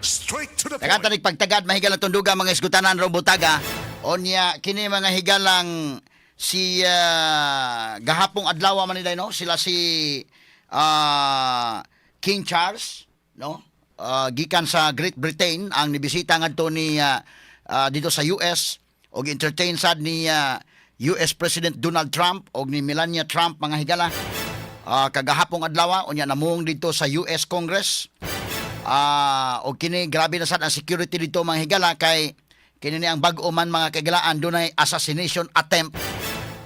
Straight to the Taga point. Tanig pagtagad mahigala tunduga mga isgutanan ro butaga. Onya kini mga higalang si gahapong adlaw man nila, no, sila si King Charles, no, gikan sa Great Britain ang nibisita ngadto ni dito sa US og entertain sad ni US President Donald Trump og ni Melania Trump, mga higala, kagahapong adlaw. Unya namuong dito sa US Congress. Og kini grabe na sad ang security dito, mga higala, kay kini ni ang bag-o man, mga kaigalaan, dunay assassination attempt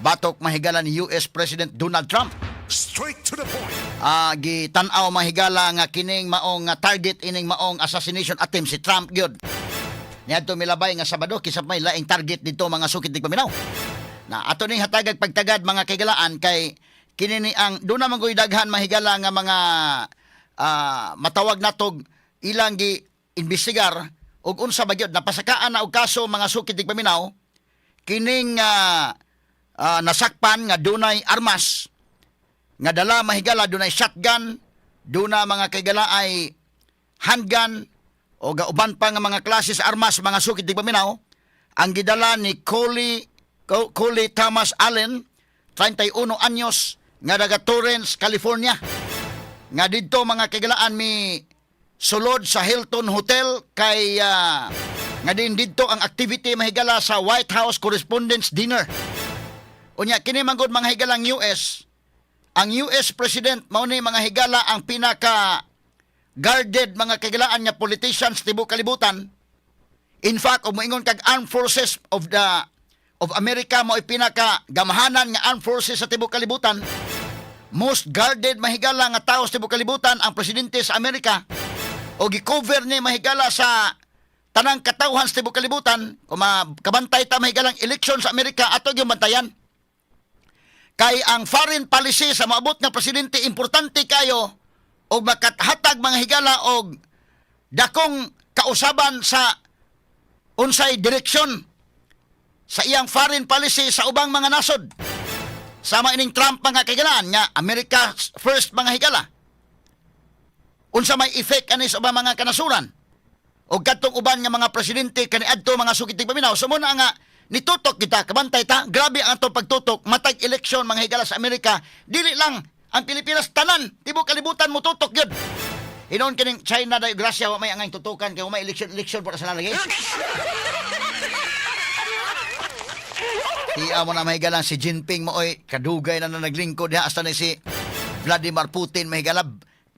batok, mahigala, ni US President Donald Trump. Straight to the point. Gitan-aw, mga higala, nga kining maong nga target ining maong assassination attempt si Trump gyud. Niadto milabay nga Sabado kisa may laing target dito, mga sukit tig paminaw. Na ato ning hatagag pagtagad, mga kaigalaan, kay kini ni ang doon naman ko'y daghan, mahigala, nga mga matawag natog ilang gi imbestigar og unsa ba gyud napasakaan na og kaso, mga sukit tig paminaw, kining nasakpan nga dunay armas nga dala, mahigala. Dunay shotgun, duna, mga kaigala, ay handgun o uban pa nga mga klase sa armas, mga sukit tig paminaw, ang gidala ni Coley Thomas Allen, 31 anyos, nga daga Torrance, California, nga didto, mga kaigalaan, mi sulod sa Hilton Hotel kay nga din didto ang activity, mahigala, sa White House Correspondents' Dinner. Unya kini man gud, mga higalang US, ang US President mao ni, mga higala, ang pinaka guarded, mga kaigalaan, nga politicians tibuok kalibutan. In fact, kung moingon kag Armed Forces of America, mao pinaka gamhanan nga armed forces sa tibuok kalibutan. Most guarded, mahigala, nga tao sa tibuok kalibutan ang presidente sa Amerika. O gi-cover ni, mahigala, sa tanang katawhan sa tibuok kalibutan. Kung makabantay ta, mahigalang election sa Amerika, ato gyud bantayan. Kay ang foreign policy sa maabot nga presidente importante kayo og makathatag, mga higala, og dakong kausaban sa unsay direksyon sa iyang foreign policy sa ubang mga nasod. Sama ining Trump, mga kaigalaan, nga America first, mga higala. Unsa may effect ani sa ubang mga kanasuran? O kadtong uban nga mga presidente kaniadto, mga sukit paminaw. So muna nga nitutok kita, kabantay ta, grabe ang atong pagtutok matag eleksyon, mga higala, sa Amerika. Dili lang ang Pilipinas, tanan tibuok kalibutan mo tutok gyud. Hinuon kining China dayo, grasya wa may angay tutukan kay wa may election election para sa lalagi. Iya mo na, mahigalang si Jinping mo oy kadugay na na naglingkod diha, hasta na si Vladimir Putin, mahigala,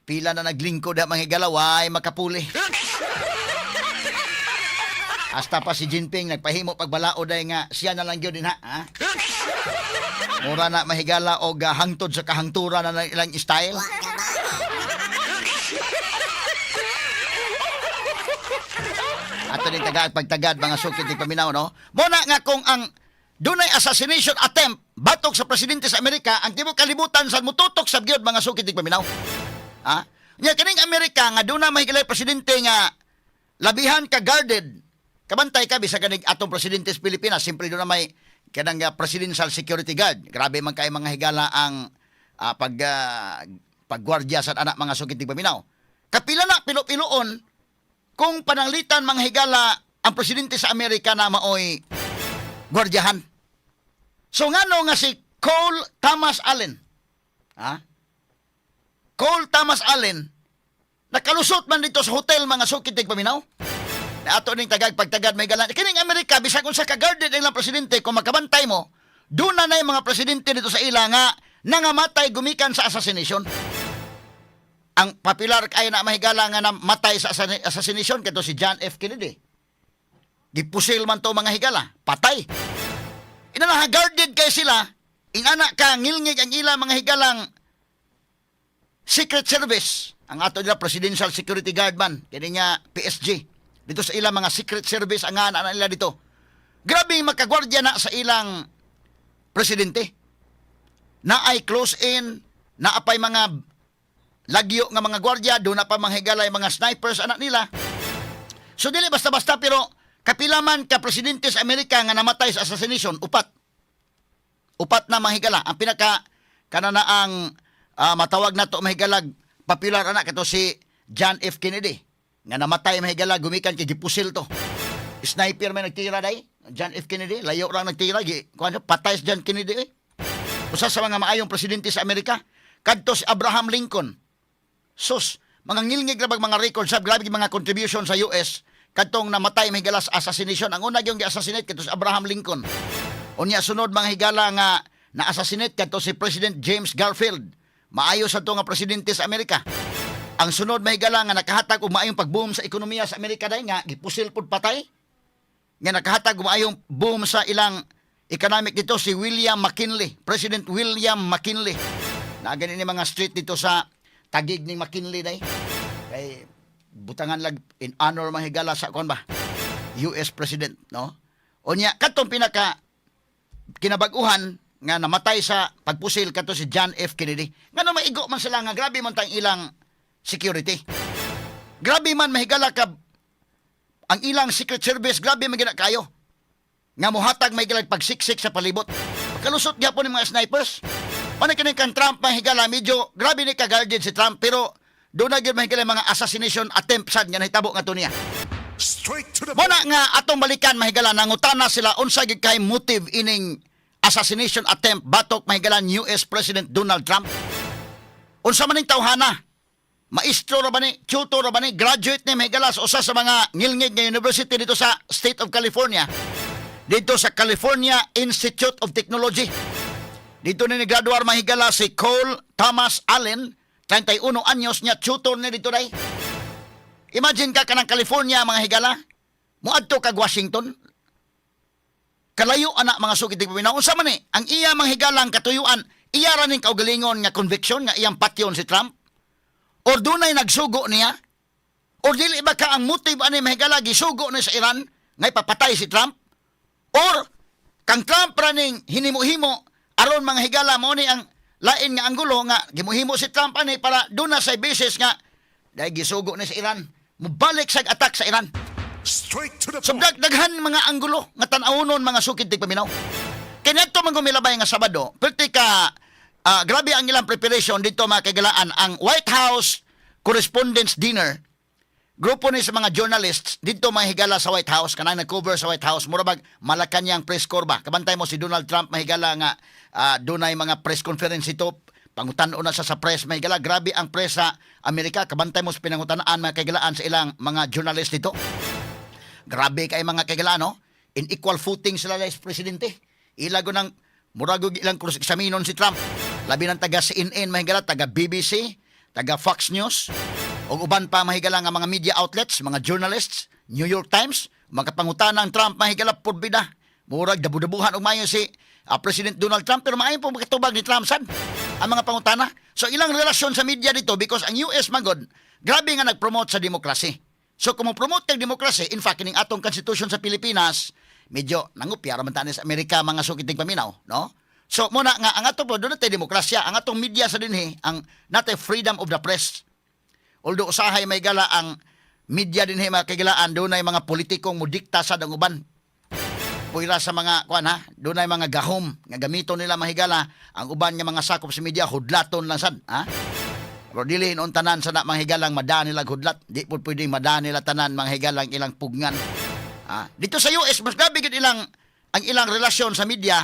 pila na naglingkod diha, mga higala, way makapuli. Hasta pa si Jinping nagpahimo pagbalaod ay nga siya na lang gyud din ha. Ha? Mura na, mahigala, og hangtod sa kahangtura na ilang style. Ato din tagad pagtagad, mga sukit ni paminaw, no. Muna nga kung ang dunay assassination attempt batok sa presidente sa Amerika, ang tibuok kalibutan sa mututok sa gyud, mga sukit ni paminaw. Ha? Nya kining Amerika nga duna mahigala presidente nga labihan ka guarded. Kabantay ka bisag ganig atong presidente sa Pilipinas, siyempre doon na may kanang presidential security guard. Grabe man kay, mga higala, ang paggwardya sa anak, mga sukit paminaw. Kapila na pilo-piloon kung pananglitan, mga higala, ang presidente sa Amerika na maoy gwardyahan. So ngano nga si Cole Thomas Allen, ha? Cole Thomas Allen nakalusot man dito sa hotel, mga sukit paminaw? Na ato ning tagag pagtagad may galan. Kining Amerika, bisag unsa ka guarded ang ilang presidente, kung makabantay mo, doon na na yung mga presidente dito sa ila nga nangamatay gumikan sa assassination. Ang popular kay na, mahigala, nga namatay sa assassination kato si John F. Kennedy. Gipusil man to, mga higala, patay. Ina guarded kay sila, inana ka ngilngig ang ila, mga higalang Secret Service. Ang ato nila Presidential Security Guard man, kini nga PSG. Dito sa ilang mga Secret Service ang nga na nila dito. Grabe makagwardya na sa ilang presidente. Na ay close in, naa pay mga lagyo nga mga gwardiya, doon na pa mga higala mga snipers anak nila. So dili basta-basta, pero kapila man ka presidente sa Amerika nga namatay sa assassination? Upat. Upat na, mga higala. Ang pinaka kanana ang matawag na to, mahigalag, popular anak kato si John F. Kennedy. Nga namatay, mahigala, gumikan kay gipusil to. Sniper may nagtira day. John F. Kennedy, layo lang nagtira gi kuan, patay si John Kennedy eh. Usa sa mga maayong presidente sa Amerika. Kadto si Abraham Lincoln. Sus, mga ngilngig ra bag mga records sab, grabe mga contribution sa US kadtong namatay, mahigala, sa assassination. Ang una yung gi-assassinate kadto si Abraham Lincoln. Unya sunod, mga higala, nga na-assassinate kadto si President James Garfield. Maayo sa to nga presidente sa Amerika. Ang sunod, mahigala, nga nakahatag og maayong pag-boom sa ekonomiya sa Amerika dai nga gipusil pud patay. Nga nakahatag og maayong boom sa ilang economic dito si William McKinley, President William McKinley. Naa gani ni mga street dito sa Taguig ni McKinley day. Kay butangan lag in honor, mahigala, sa kon ba? US President, no? Unya katong pinaka kinabag-uhan nga namatay sa pagpusil kato si John F. Kennedy. Ngano maigo man sila nga grabe man tang ilang security. Grabe man, mahigala, ka ang ilang Secret Service, grabe man gina kayo. Nga mohatag may gilag pagsiksik sa palibot. Pagkalusot gyapon ni mga snipers. Mao kini kang Trump, mahigala, medyo grabe ni ka-guarded si Trump, pero doon na gyud, mahigala, mga assassination attempt sad nga nahitabo nga niya. Straight to the Mao na nga atong balikan, mahigala, nangutana sila unsa gyud kay motive ining assassination attempt batok, mahigala, US President Donald Trump. Unsa man ning tawhana? Maestro ra ba ni? Tutor ra ba ni? Graduate ni, mahigala, sa usa sa mga ngilngig nga university dito sa State of California. Dito sa California Institute of Technology. Dito ni graduar, mahigala, si Cole Thomas Allen, 31 anyos niya, tutor ni dito day. Imagine ka kanang California, mga higala. Muadto kag Washington. Kalayo ana, mga sukit tigpaminaw. Unsa man ni? Ang iya mga higalang katuyuan, iya ra ning kaugalingon nga conviction nga iyang patyon si Trump? Or dunay nagsugo niya? Or dili ba ka ang motive ani, mahigala, gisugo ni sa Iran nga ipapatay si Trump? Or kang Trump ra ning hinimo-himo aron, mga higala, mo ni ang lain nga anggulo nga gimuhimo si Trump ani para doon na sa basis nga dahil gisugo ni sa Iran, mubalik sa attack sa Iran? Straight to the So point. Daghan mga anggulo nga tan-awonon, mga sukid tigpaminaw. Kaniadto man gumilabay nga Sabado, perti ka grabe ang ilang preparation dito, mga kagalaan, ang White House Correspondents' Dinner. Grupo ni sa mga journalists dito, mga higala, sa White House, kanang nag-cover sa White House, mura bag Malacanang press corps ba. Kabantay mo si Donald Trump, mahigala, nga dunay mga press conference ito, pangutan-on na siya sa press, mahigala. Grabe ang press sa Amerika. Kabantay mo sa pinangutanaan, mga kagalaan, sa ilang mga journalist dito. Grabe kay, mga kagalaan, no? In equal footing sila sa presidente. Ilago ng murag og ilang cross examinon si Trump. Labi ng taga CNN, mahigala, taga BBC, taga Fox News, ug uban pa, mahigala, nga mga media outlets, mga journalists, New York Times, mga pangutana ang Trump, mahigala, purbida. Murag dabu-dabuhan og maayo si President Donald Trump, pero maayo po makatubag ni Trump sad ang mga pangutana. So ilang relasyon sa media dito, because ang US magod grabe nga nag-promote sa demokrasy. So kung mo-promote kag demokrasy, in fact kining atong constitution sa Pilipinas, medyo nangupya ra man tani sa Amerika, mga sukiting paminaw, no? So muna nga ang ato po doon natin demokrasya, ang atong media sa dinhi, ang natay freedom of the press. Although usahay may gala ang media dinhi, mga kagilaan, dunay mga politikong mudikta sa ang uban. Puwera sa mga kuan ha, dunay mga gahom nga gamito nila, mahigala, ang uban nga mga sakop sa media hudlaton lang sad, ha. Pero dili noon tanan sa na, mga higalang, mada nila hudlat, di pud pwedeng mada nila tanan, mga higalang, ilang pugnan. Ah, dito sa US mas grabe gid ilang ang ilang relasyon sa media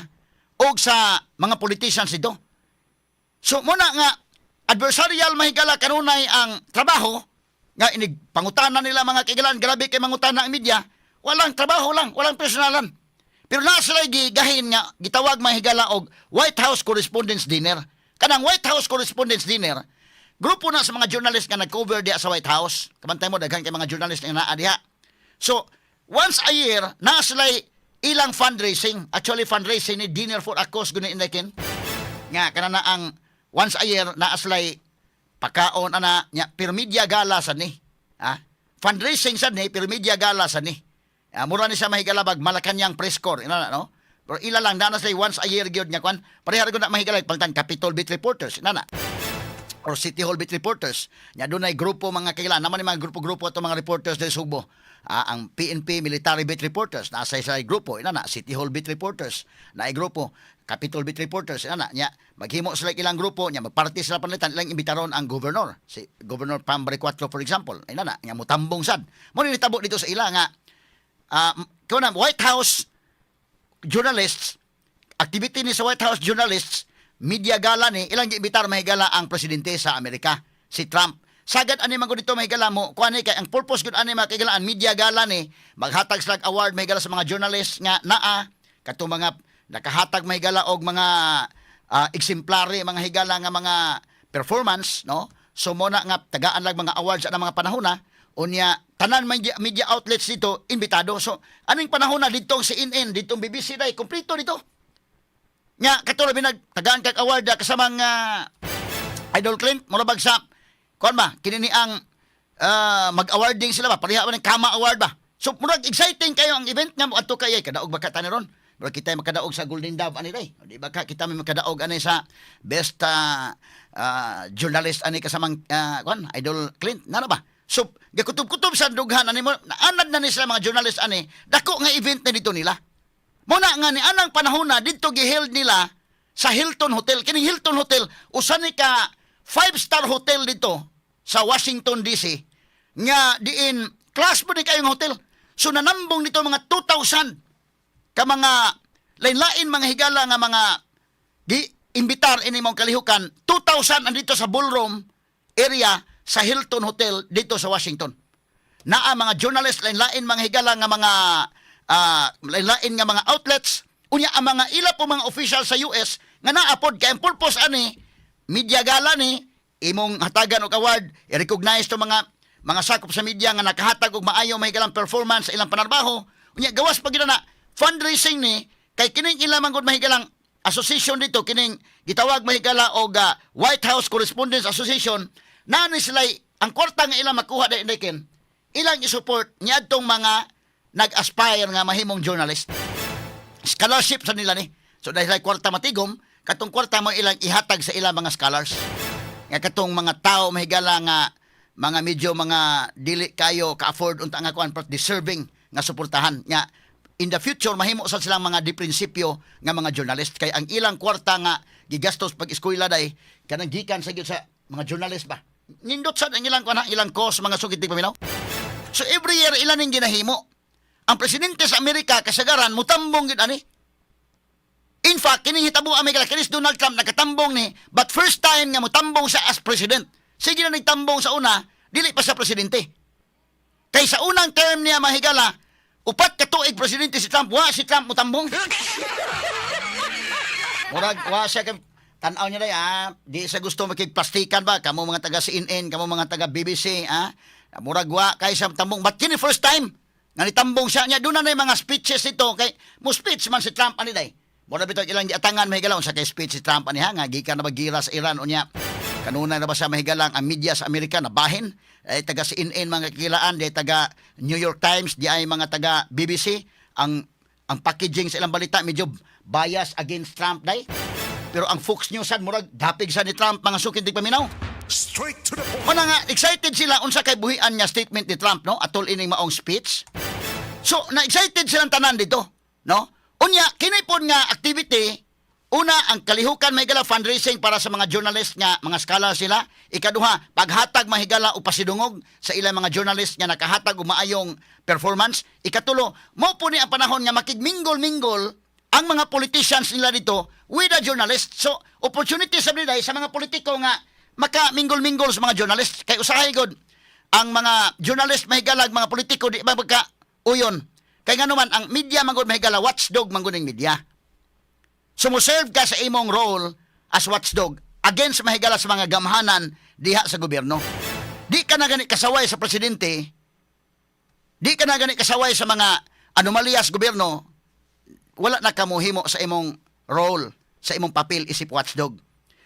og sa mga politicians dito. So muna nga adversarial, mahigala, kanunay ang trabaho nga inig pangutana nila, mga kaigalan, grabe kay mangutana ang media, walang trabaho lang, walang personalan. Pero naa sila gigahin nga gitawag, mahigala, og White House Correspondents' Dinner. Kanang White House Correspondents' Dinner, grupo na sa mga journalist nga nag-cover diha sa White House. Kabantay mo daghan kay mga journalist nga naa diha. So, once a year, naa sila ilang fundraising. Actually, fundraising ni dinner for a cause guni inakin. Nga kana na ang once a year naa sila'y pakaon ana nya, pero media gala sad ni. Ha? Fundraising sad ni, pero media gala sad ni. Ah, mura ni siya, mahigalabag Malacanang press corps ina na, no? Pero ila lang dana sila once a year gyud nga kwan. Pareha ra gyud na, mahigalag, pangtan Capitol Beat Reporters ina na or City Hall Beat Reporters. Nya dunay grupo, mga kaila, naman ni mga grupo-grupo ato mga reporters diri Sugbo. Ang PNP Military Beat Reporters nasa sa grupo ina na, City Hall Beat Reporters na grupo, Capitol Beat Reporters ina na nya, maghimo sila ilang grupo nya, magparty sila panalitan, ilang imbitaron ang governor, si Governor Pam Baricuatro, for example, ina na nga mutambong sad. Mo ni nitabo dito sa ila nga kuan, White House journalists, activity ni sa White House journalists, media gala ni, ilang giimbitar, mahigala, ang presidente sa Amerika, si Trump. Sagad ani man gud dito, mahigala, mo kuan ni, kay ang purpose gud ani, mga kahigalaan, media gala ni, maghatag sila og award, mahigala, sa mga journalists nga naa katong mga nakahatag, mahigala, og mga exemplary, mga higala, nga mga performance, no? So mo na nga tagaan lang mga awards sa mga panahon na. Unya tanan media outlets dito imbitado. So aning panahon na dito ang CNN, dito ang BBC, dai kompleto dito. Nya katulad binag tagaan kag award kasamang Idol Clint, mura bag sa kuan ba kini ni ang mag-awarding sila ba, pareha ba ng Kama Award ba. So murag exciting kayo ang event nga mo adto kay kadaog ba ka tani ron. Murag kita makadaog sa Golden Dove ani day. Di ba ka kita may makadaog ani sa best journalist ani kasamang kuan, Idol Clint na ba. So gakutob-kutob sa dughan ani mo, naanad na ni sila mga journalist ani, dako nga event na dito nila. Muna nga ni anang panahon na dito giheld nila sa Hilton Hotel. Kining Hilton Hotel, usa ni ka five-star hotel dito sa Washington DC nga diin class mo ni kayong hotel. So nanambong nito mga 2,000 ka mga lain-lain, mga higala, nga mga gi imbitar ini mong kalihukan. 2,000 andito sa ballroom area sa Hilton Hotel dito sa Washington. Naa mga journalist, lain-lain, mga higala, nga mga lain-lain nga mga outlets. Unya ang mga ila po mga official sa US nga naapod, kay ang purpose ani media gala ni, imong hatagan og award, i-recognize to mga sakop sa media nga nakahatag og maayo, mahigalang performance sa ilang panarbaho. Unya gawas pa gid na fundraising ni, kay kining ila man gud, mahigalang, association dito, kining gitawag, mahigala, og White House Correspondents Association, naa ni sila ang kwarta nga ilang makuha dai ken ilang i-support niadtong mga nag-aspire nga mahimong journalist. Scholarship sa nila ni. So dahil ay kwarta matigom, katong kwarta mo ilang ihatag sa ilang mga scholars. Nga katong mga tao, mahigala, nga mga medyo mga dili kayo ka-afford unta nga kuan, but deserving nga suportahan nga in the future mahimo sa silang mga di prinsipyo nga mga journalist, kay ang ilang kwarta nga gigastos pag eskwela day kanang gikan sa gyud sa mga journalist ba. Nindot sad ang ilang kuan, ang ilang cause, mga sugit paminaw. So every year ilan ning ginahimo. Ang presidente sa Amerika kasagaran mutambong gid ani. In fact, kining hitabo ang may kinis Donald Trump nakatambong ni, but first time nga mutambong siya as president. Sige na nagtambong sa una, dili pa siya presidente. Kay sa unang term niya, mahigala, 4 ka tuig presidente si Trump, wa si Trump mutambong. Murag wa siya kay tan-aw niya day di sa gusto makigplastikan ba kamo mga taga CNN, kamo mga taga BBC. Murag wa kay sa tambong, but kini first time nga nitambong siya niya. Doon na yung mga speeches ito, kay mo speech man si Trump ani day. Mura bitaw ilang giatangan, mahigala, unsa kay speech si Trump ani ha, nga gikan na ba gira sa Iran. Unya kanunay na ba siya, mahigalang, ang media sa Amerika na bahin ay taga CNN, mga kilaan, di taga New York Times, di ay mga taga BBC, ang packaging sa ilang balita medyo bias against Trump day. Pero ang Fox News sad murag dapig sa ni Trump, mga sukid paminaw. Straight to the point. Muna nga excited sila unsa kay buhian nga statement ni Trump, no, atol ining maong speech. So na excited silang tanan dito, no? Unya kini pod nga activity, una ang kalihukan, mahigala, fundraising para sa mga journalist nga mga scholar sila. Ikaduha, paghatag, mahigala, o pasidungog sa ilang mga journalist nga nakahatag og maayong performance. Ikatulo, mo po ni ang panahon nga makigminggol-minggol ang mga politicians nila dito with the journalist. So opportunity sa nila sa mga politiko nga makaminggol-minggol sa mga journalist, kay usahay gud ang mga journalist, mahigalag, mga politiko di ba magka uyon, kay ngano man ang media man gud, mahigala, watchdog man gud ang media. Sumuserve ka sa imong role as watchdog against, mahigala, sa mga gamhanan diha sa gobyerno. Di ka na gani kasaway sa presidente, di ka na gani kasaway sa mga anomalya sa gobyerno, wala na ka mohimo sa imong role, sa imong papel isip watchdog.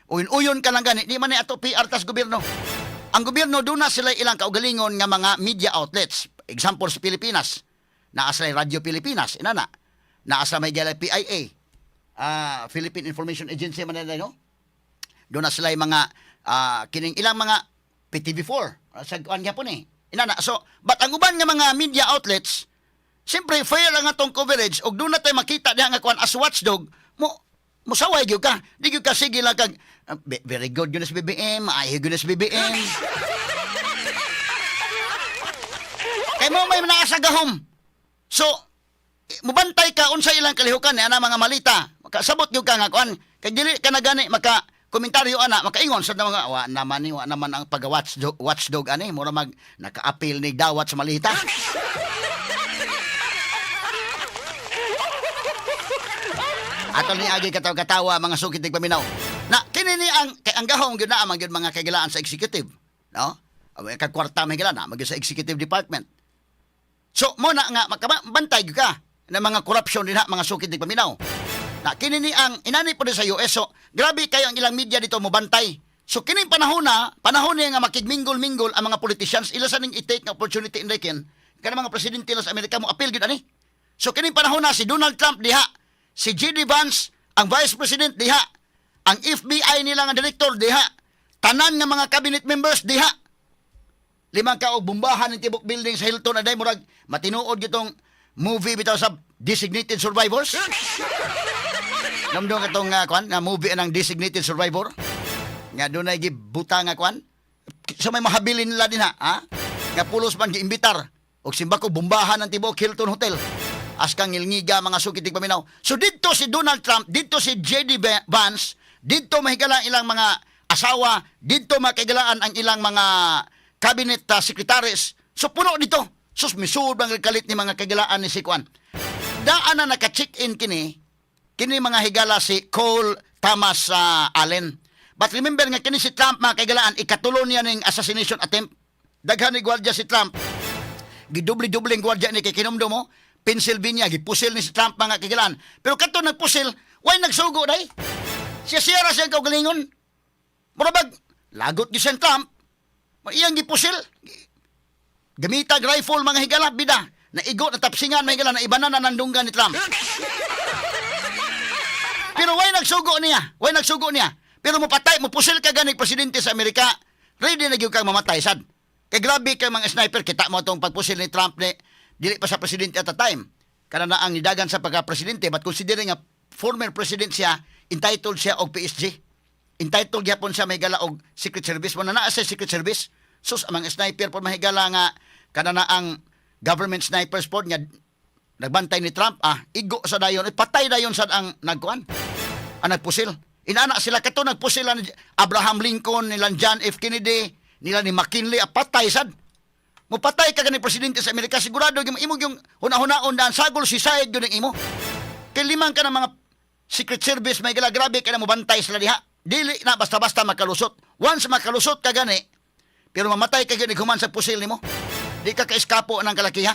Uyon-uyon ka lang gani, di man ni ato PR tas gobyerno. Ang gobyerno, doon na sila ilang kaugalingon nga mga media outlets. Example, sa Pilipinas, naa sila Radyo Pilipinas, inana. Naa sa may gala PIA, Philippine Information Agency man na, no? Doon na sila yung mga kining ilang mga PTV4 sa kuan gyapon eh. Inana. So, but ang uban nga mga media outlets, siyempre fair ang atong coverage og doon na tayo makita diha nga kuan as watchdog, mo musaway gyud ka. Di gyud ka sige lang kag "Ah, very good yun sa BBM, maayo gyud sa BBM." Kay mo may naa sa gahom. So, mubantay ka unsa ilang kalihukan ni ana mga malita. Makasabot gyud ka nga kuan kay dili ka na gani maka komentaryo ana, makaingon sa mga wa naman ni wa naman ang pag watchdog ani, mura mag naka-appeal ni dawat sa malita. Ato ni agi katawa-katawa, mga sukit paminaw. Na kini ni ang kay ang gahom gyud na man gyud, mga kagilaan, sa executive, no? Kag kwarta may gila na magyud sa executive department. So mo na nga makabantay gyud ka na mga corruption dinha, mga sukit paminaw. Na kini ni ang inani po sa US, so grabe kayo ang ilang media dito mobantay. So kining panahon na, panahon niya nga makigminggol-minggol ang mga politicians, ila sa ning i-take nga opportunity in reckon kana mga presidente sa Amerika mo appeal gyud ani. So kining panahon na si Donald Trump diha, si JD Vance ang vice president diha, ang FBI nila nga director diha, tanan nga mga cabinet members diha. Limang ka og bumbahan ng tibok building sa Hilton aday, murag matinuod gitong movie bitaw sa Designated Survivors. Namdong katong kwan nga movie anang Designated Survivor nga dunay gibuta nga kwan sa may mahabilin nila din ha, nga pulos man giimbitar og simbako bumbahan ng tibok Hilton Hotel askang ngilngiga, mga sukit paminaw. So didto si Donald Trump, didto si JD Vance, didto mahigala ilang mga asawa, didto makigalaan ang ilang mga cabinet secretaries. So puno dito. Sus, misud bang kalit ni mga kagilaan ni si Kwan. Daan na naka-check-in kini kini mga higala, si Cole Thomas Allen. But remember nga kini si Trump, mga kagilaan, ikatulo niya ning assassination attempt. Daghan ni gwardiya si Trump. Gidubli-dubling gwardiya ni kay kinumdum mo, Pennsylvania, gipusil ni si Trump, mga kagilaan. Pero kadto nagpusil, way nagsugo day. Siya siya ra siyang kaugalingon. Murabag, lagot gyud siyang Trump. Iyang gipusil. Gamitag rifle, mga higala, bida. Naigo na tapsingan, mga higala, na iba na nanandunggan ni Trump. Pero way nagsugo niya. Way nagsugo niya. Pero mopatay, mopusil ka ganig presidente sa Amerika, ready na gyud kang mamatay sad. Kay grabe kay mga sniper, kita mo atong pagpusil ni Trump ni dili pa sa presidente at the time. Kana na ang nidagan sa pagka-presidente, but considering nga former president siya, entitled siya og PSG. Entitled gyapon siya mahigala og Secret Service. Mo na naa sa Secret Service. Sus, ang mga sniper po mahigala nga kana na ang government snipers po nga nagbantay ni Trump, igo sa dayon, eh, patay dayon sad ang nagkuan, ang nagpusil. Inana sila kato nagpusil ni Abraham Lincoln, nila John F. Kennedy, nila ni McKinley, patay sad. Mupatay ka gani presidente sa Amerika, sigurado yung imo yung huna-hunaon daan sagol si side yun ang imo. Kay limang ka ng mga Secret Service may gala, grabe ka na mobantay sila diha. Dili na basta-basta makalusot. Once makalusot ka gani, pero mamatay ka gani human sa pusil nimo. Di ka kaiskapo ng kalakiha.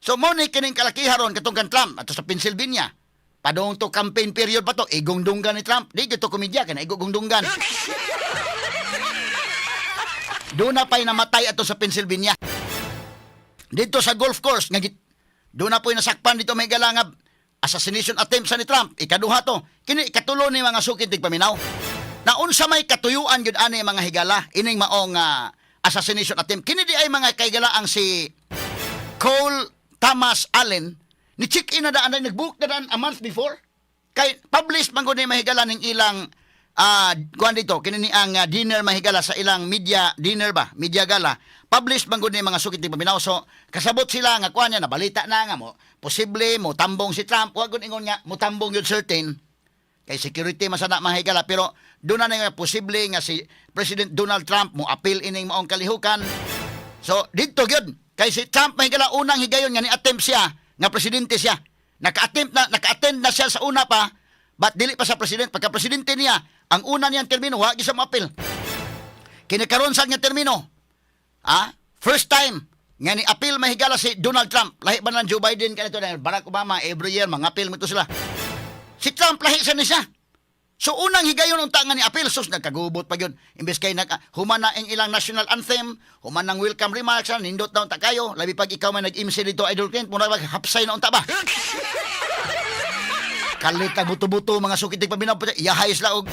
So mo ni kining kalakiha ron katong kan Trump ato sa Pennsylvania. Padung to campaign period pa to, igong dunggan ni Trump. Di gito komedya kay igong dunggan. Doon na pa'y namatay ato sa Pennsylvania. Dito sa golf course, nga doon na po'y nasakpan dito may nga assassination attempt sa ni Trump. Ikaduha to. Kini ikatulo ni mga sukit paminaw. Na unsa may katuyuan gyud ani, mga higala, ining maong assassination attempt. Kini di ay mga kaigala ang si Cole Thomas Allen ni check-in na daan, nag-book na daan a month before. Kay publish man gud ni mahigala ning ilang kuan dito kini ni ang dinner mahigala sa ilang media dinner ba, media gala, publish man gud ni mga sukit ni paminaw. So kasabot sila nga kuan niya, nabalita na nga mo posible mo tambong si Trump. Wa gud ingon nga mo tambong yun certain kay security man sana, mga higala, pero doon na nga posible nga si President Donald Trump mo appeal ining maong kalihukan. So didto gyud kay si Trump, mahigala, unang higayon nga ni attempt siya nga presidente siya. Naka-attempt na, naka-attend na siya sa una pa, but dili pa sa president. Pagka presidente niya, ang una niyang termino wa gyud siya mo-appeal. Kini karon sa nga termino, first time nga ni appeal mahigala si Donald Trump. Lahi ba lang Joe Biden kanito na Barack Obama, every year mga appeal mo to sila. Si Trump lahi sa ni siya. So unang higayon unta nga ni appeal, sus, nagkagubot pa gyud. Imbes kay nag human na ang ilang national anthem, human ng welcome remarks, nindot na unta kayo. Labi pag ikaw may nag-MC dito, Idol Clint, muna mag hapsay na unta ba? Kalit ang buto-buto, mga sukit paminaw, iyahay sila og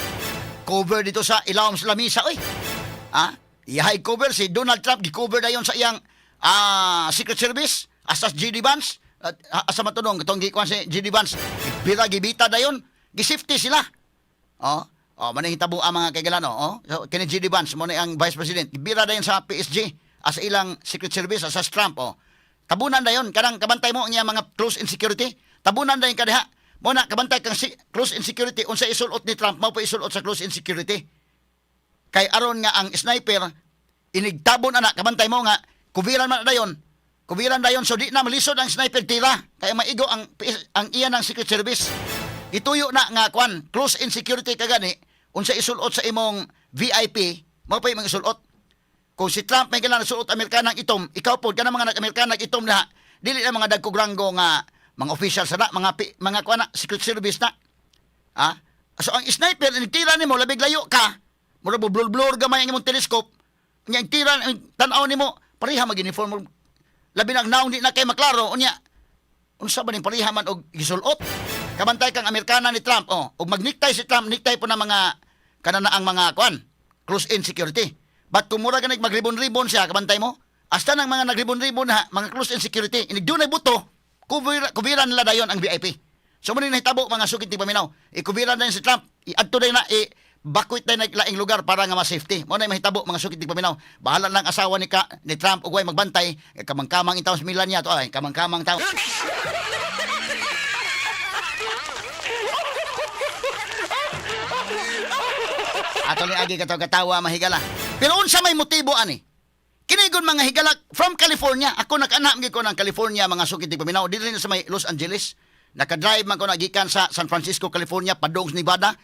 cover dito sa ilawom sa lamisa oy. Iyahay cover si Donald Trump, gi-cover dayon sa iyang Secret Service asas JD Vance at, asa man tunong katong gikuan si JD Vance, pila gibita dayon, gi-safety sila. Oh, oh, manay hitabo ang mga kaigalano, oh. So, kini JD Vance mo na ang Vice President. Gibira dayon sa PSG as ilang Secret Service as Trump, oh. Tabunan dayon kanang kabantay mo ang iyang mga close in security. Tabunan dayon kadiha. Mo na kabantay kang si, close in security, unsa isulot ni Trump mao pa isulot sa close in security. Kay aron nga ang sniper inigtabon ana, kabantay mo nga kubiran man na dayon. Kubiran dayon, so di na malisod ang sniper tira kay maigo ang iya ng Secret Service. Ituyo na nga kwan, close in security ka gani, unsa isulot sa imong VIP mao pa imong isulot. Kung si Trump may kailangan suot Amerikanang itom, ikaw po kanang mga nag-Amerikanang itom na dili na mga dagkog ranggo nga mga official sa na, mga kuan na, Secret Service na. Ah? So ang sniper inigtira nimo labig layo ka. Mura mo blur-blur gamay ang imong telescope. Nya ang tira ang tan-aw nimo pareha mag uniform. Labi na ang naong di na kay maklaro unya. Unsa ba ning pareha man og gisulot? Kabantay kang Amerikana ni Trump, oh. Og magniktay si Trump, niktay po na mga kanana ang mga kuan, close in security. But kung mura ganig magribon-ribon siya, kabantay mo? Hasta ng mga nagribon-ribon na mga close in security, inig dunay buto, kubira nila dayon ang VIP. So mo nahitabo, mga sukit ti paminaw. Ikubira na si Trump, iadto na i bakwit na laing lugar para nga ma-safety. Mo na mahitabo, mga sukit ti paminaw. Bahala lang asawa ni Trump ug way magbantay, kamang-kamang intaw sa Melania to ay kamang-kamang tao. Ato ni agi katawa katawa, mahigala. Pero unsa may motibo ani? Kinigon, mga higala, from California. Ako nakaanam gyud ko ng California, mga sukit ti paminaw. Dili na sa may Los Angeles. Nakadrive man ko na gikan sa San Francisco, California padung sa Nevada.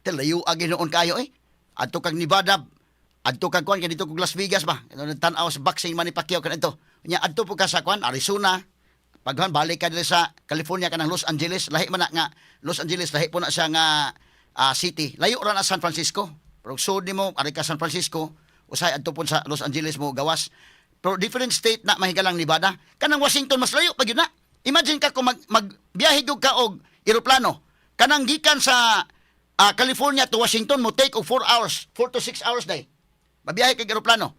Layo agi noon kayo eh. Adto kag Nevada, adto kag kuan kay dito kog Las Vegas ba. Tan-aw sa boxing Manny Pacquiao kanito. Nya adto po ka sa kuan Arizona. Paghan balik ka diri sa California kanang Los Angeles, lahi man na nga Los Angeles, lahi po na siya nga city. Layo ra na San Francisco. Pero sud nimo ari ka San Francisco, usahay adto po sa Los Angeles mo gawas. Pero different state na, mahigalang Nevada. Kanang Washington mas layo pa gyud na. Imagine ka kung magbiyahe gyud ka og eroplano. Kanang gikan sa California to Washington mo take og 4 hours, 4 to 6 hours day. Mabiyahe kag eroplano.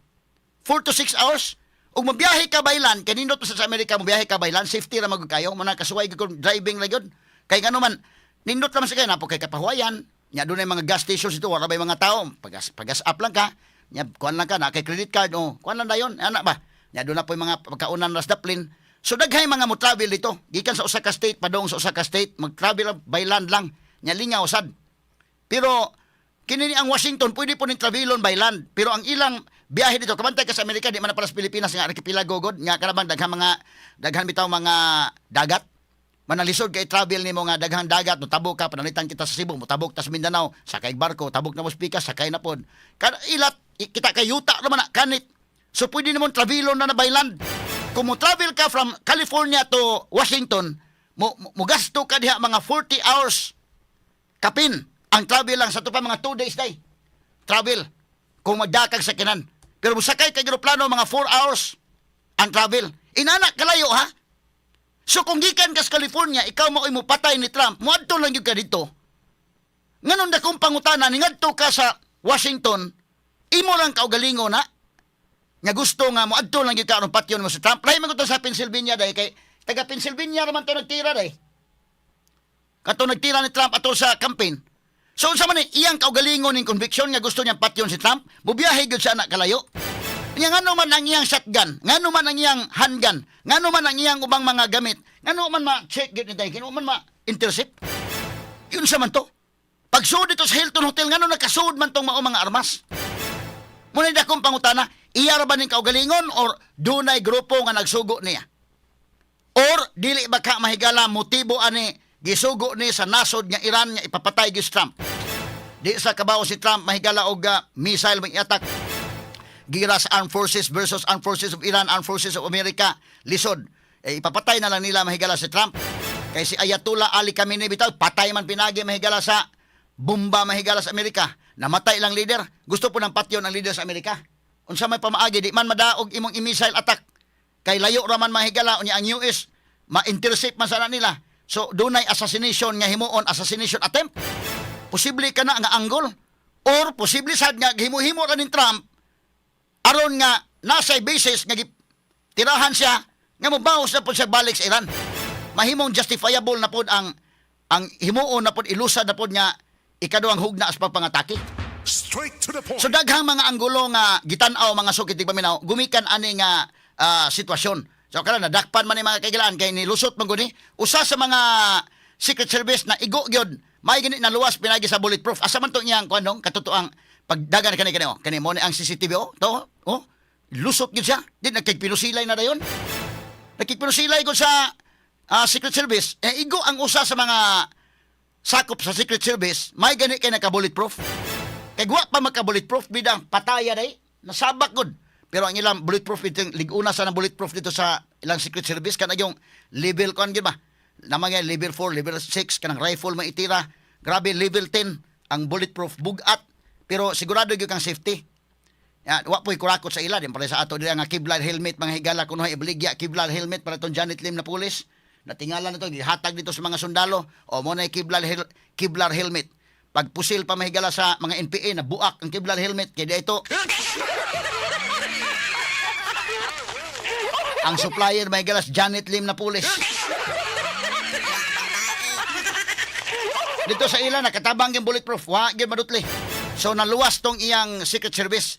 4 to 6 hours. Ug mabiyahe ka by land, kay nindot pa sa Amerika mobiyahe ka by land, safety ra magud kayo, mo na kasuway gyud kung driving ra gyud. Kay ngano man nindot ra man sa kay napo kay kapahuwayan. Nya dunay mga gas stations dito, wala bay mga tao, pagas up lang ka. Nya kuan lang ka na kay credit card o kuan lang dayon, ana ba? Nya doon na po yung mga pagkaunan ras daplin. So daghay mga mo travel dito, gikan sa usa ka state padung sa usa ka state, mag-travel by land lang. Nya lingaw sad. Pero kini ni ang Washington pwede po ning travelon by land. Pero ang ilang biyahe dito, kabantay ka sa Amerika, di man na pala sa Pilipinas nga archipelago god, nga kanabang daghan mga daghan bitaw mga dagat. Manalisod kay travel nimo nga daghang dagat, no tabok ka panalitan kita sa Cebu, motabok ta sa Mindanao, sakay barko, tabok na mo sa Pikas, sakay na pod. Kada ilat kita kay yuta naman na kanit. So pwede nimo travelon na by land. Kung mo travel ka from California to Washington, mo gasto ka diha mga 40 hours kapin ang travel lang sa to pa mga 2 days day travel kung magdakag sa kinan. Pero musakay kag eroplano, mga 4 hours ang travel, inana kalayo ha. So kung gikan ka sa California, ikaw mo mo patay ni Trump, moadto lang gyud ka dito. Nganon dakong pangutana, ningadto ka sa Washington, imo lang kaugalingon na nga gusto nga moadto lang gyud ka aron patyon mo si Trump? Lahi man gud to sa Pennsylvania day, kay taga Pennsylvania raman to nagtira day, kato nagtira ni Trump ato sa campaign. So unsa man ni iyang kaugalingon ning conviction nga gusto niyang patyon si Trump, mubiyahe gyud siya na kalayo? Nya ngano man ang iyang shotgun, ngano man ang iyang handgun, ngano man ang iyang ubang mga gamit, ngano man ma-check gyud ni day, ngano man ma-intercept? Yun sa man to. Pagsuod dito sa Hilton Hotel, ngano nakasuod man tong mao mga armas? Muna akong pangutana, iya ra ba ning kaugalingon or dunay grupo nga nagsugo niya? Or dili ba ka, mahigala, motibo ani gisugo ni sa nasod nga Iran nga ipapatay gyud si Trump? Di sa kabawo si Trump, mahigala, og missile may attack. Gira sa armed forces versus armed forces of Iran, armed forces of America, lisod. Eh, ipapatay na lang nila, mahigala, si Trump. Kay si Ayatollah Ali Khamenei bitaw, patay man pinagi, mahigala, sa bomba, mahigala, sa Amerika. Namatay lang leader. Gusto po ng patyon ang leader sa Amerika. Unsa may pamaagi, di man madaog imong i-missile attack. Kay layo ra man, mahigala, unya ang US ma-intercept man sana nila. So dunay assassination nga himuon, assassination attempt. Posible ka na nga angle or posible sad nga gihimo-himo ra ning Trump aron nga nasa basis nga Tirahan siya nga mobaos na pud siya balik sa Iran. Mahimong justifiable na pud ang himuon na pud, ilusad na pud nga ikaduhang hugna sa pagpangatake. Straight to the point. So daghang mga anggulo nga gitan-aw, mga sukit paminaw, gumikan ani nga sitwasyon. So karon nadakpan man ni, mga kaigalaan, kay nilusot man gud ni usa sa mga Secret Service na igo gyud may gani naluwas pinagi sa bulletproof. Asa man to iyang kuan dong katotoang pagdagan kani kani, oh. Kani mo ni ang CCTV, oh. To, oh. Lusot gyud siya. Di nagkigpinusilay na dayon. Nakikpinusilay ko sa Secret Service. Eh, igo ang usa sa mga sakop sa Secret Service, may gani kay naka-bulletproof. Kay wa pa maka-bulletproof bidang pataya day, nasabak gud. Pero ang ilang bulletproof dito, liguna sa ng bulletproof dito sa ilang Secret Service kana yung level kon gyud ba. Namang nga level 4, level 6 kanang rifle maitira. Grabe, level 10 ang bulletproof, bugat pero sigurado gyud kang safety. Ya, wa po'y kurakot sa ila din para sa ato dira nga Kevlar helmet, mga higala, kuno ibaligya Kevlar helmet para tong Janet Lim na pulis. Natingala na to, gihatag dito sa mga sundalo. O mo na Kevlar helmet. Pag pusil pa, mahigala, sa mga NPA na buak ang Kevlar helmet kay ito. Ang supplier, mahigala, si Janet Lim na pulis. Dito sa ila nakatabang yung bulletproof, wa gyud madutli. So naluwas tong iyang Secret Service.